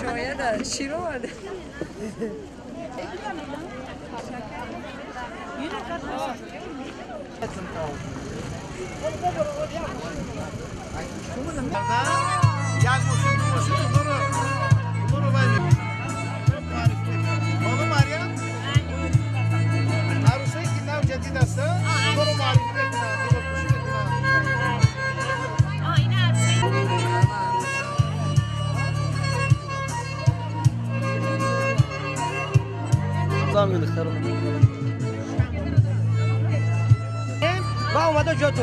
شاید شیر آورده. با اومده جا تو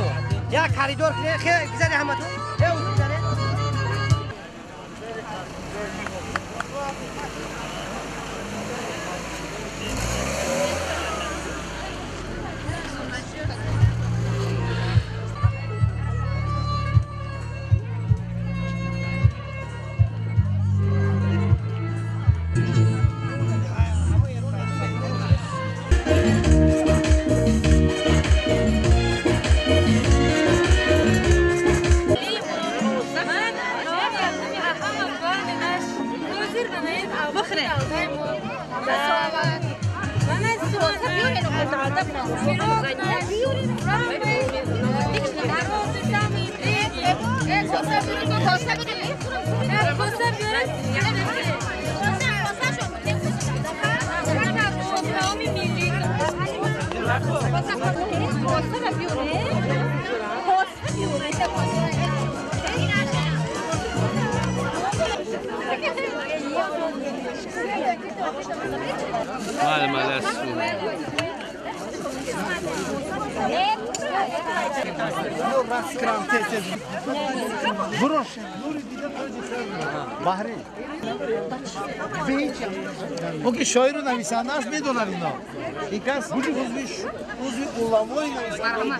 یک خریدار کنه خیلی گذره همه تو گذره. Ки шоиру нависандааш медонад ино. Ин кас узви уламои нависандаи.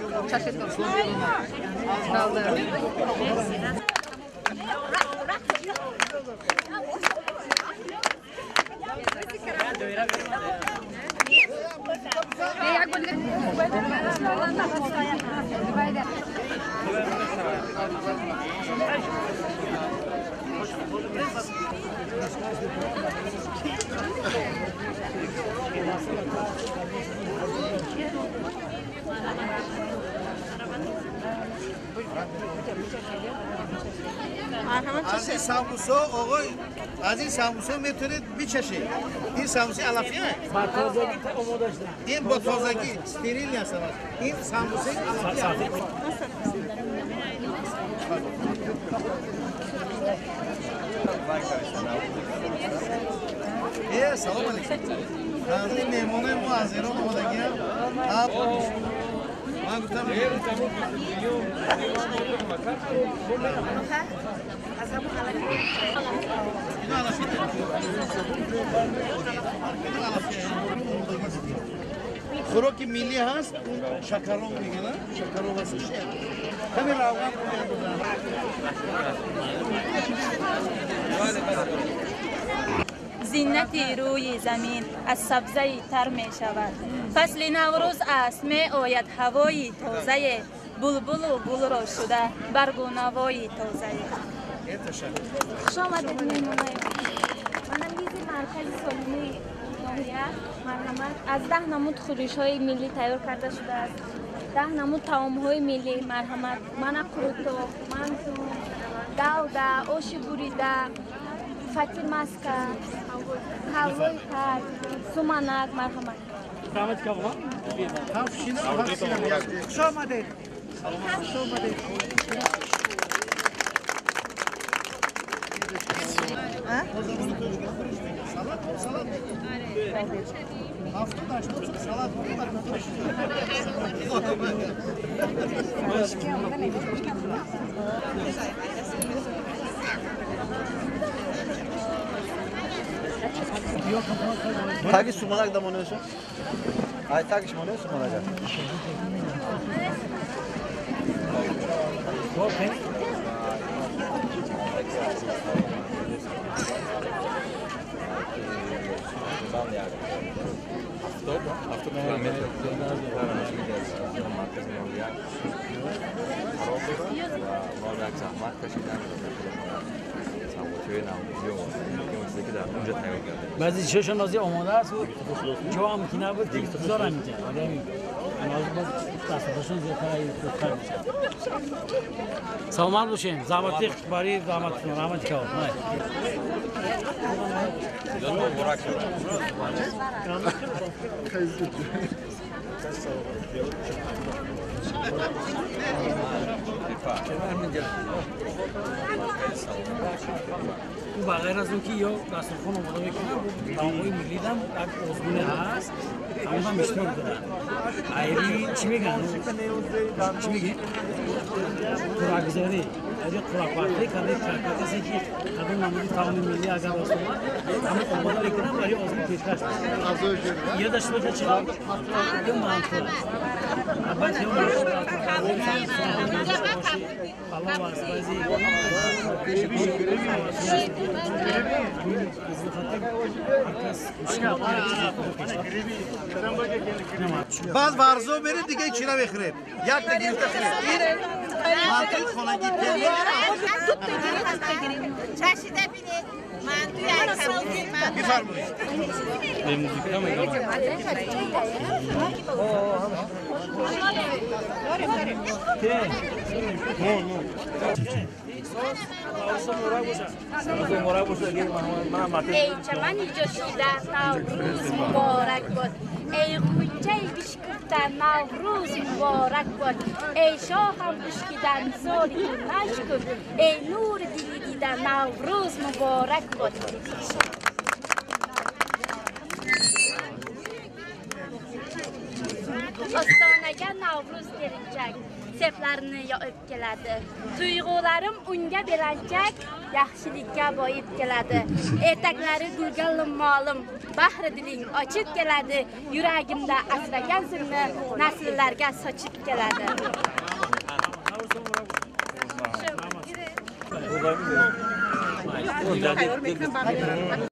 Аз ин самбусо оғои, аз ин самбусо метавонед бичашед. Ин самбуси алафия. Ба тозагӣ омода шуда. Ин бо тозагӣ стерил аст. Ин самбуси алафия. Салом алейкум. Аз ин меҳмонои мо аз Эрон омадагиам. Ман гуфтам хӯроки миллӣ ҳаст, шакароб мегӯянд, шакароб аст, каме равған меандозанд. Зинати рӯи замин аз сабзаи тар мешавад. Фасли Наврӯз аст, меояд ҳавои тозае, булбулу гулро шуда баргу навои тозае. Хуш омадед, меҳмонои. Мана мизи маркази солимии ноҳия, марҳамат, аз 10 намуд хӯришҳои миллӣ тайёр карда шудааст. 10 намуд таомҳои миллӣ, марҳамат. Мана қурутоб, манту, давда, оши бурида, фатир маска, ҳалвои тар, суманак, марҳамат. Хуш омадед. Хуш омадед. Таги суманак да монеша? Ай тагиш моне суманака. بعضی چشم نازی آماده است و جو هم که نبود که انتظار هم می‌کرد. ولی نازی باز دستشون زیادتر میشه. سلامت باشین. زحمت برای زحمتتون. رحمت کاو. Ба ғайр аз он ки ё дастурхон омода мекунад, таомҳои миллӣ дам як озмуне ҳаст, ҳамонам иштирок дорад. Айри чӣ мегӯянд? Чӣ мегӯед? Қуръагузорӣ. Айри қуръапартӣ карда касе ки кадом намуди таоми миллӣ агар рост омад, ҳамон омода мекунад, барои озмун пешкаш мекунад. Ёдаш бошад чӣ? Ё манту аст. Баъд ё палов аст, баъзе баъд варзо меред, дига чӣ намехӯред? Якта гирифта хӯред. Ин мантуи хонагӣ. Чашида бинед. Мантуи бифармоед. Эй чамани ҷӯшида, Наврӯз муборак бод. Эй ғунчаи бишкуфта, Наврӯз муборак бод. Эй шоҳам бишкида, зори ту нашкуфт. Эй нури дили дида, Наврӯз муборак бод. Ostonaga Navruz kelinchak, seplarni yo'ib keladi. Tuyg'ularim unga belanchak, yaxshilikka boyib keladi. Etaklari gulga limmolim, bahri diling ochib keladi. Yuragimda asragan sirni nasllarga sochib keladi.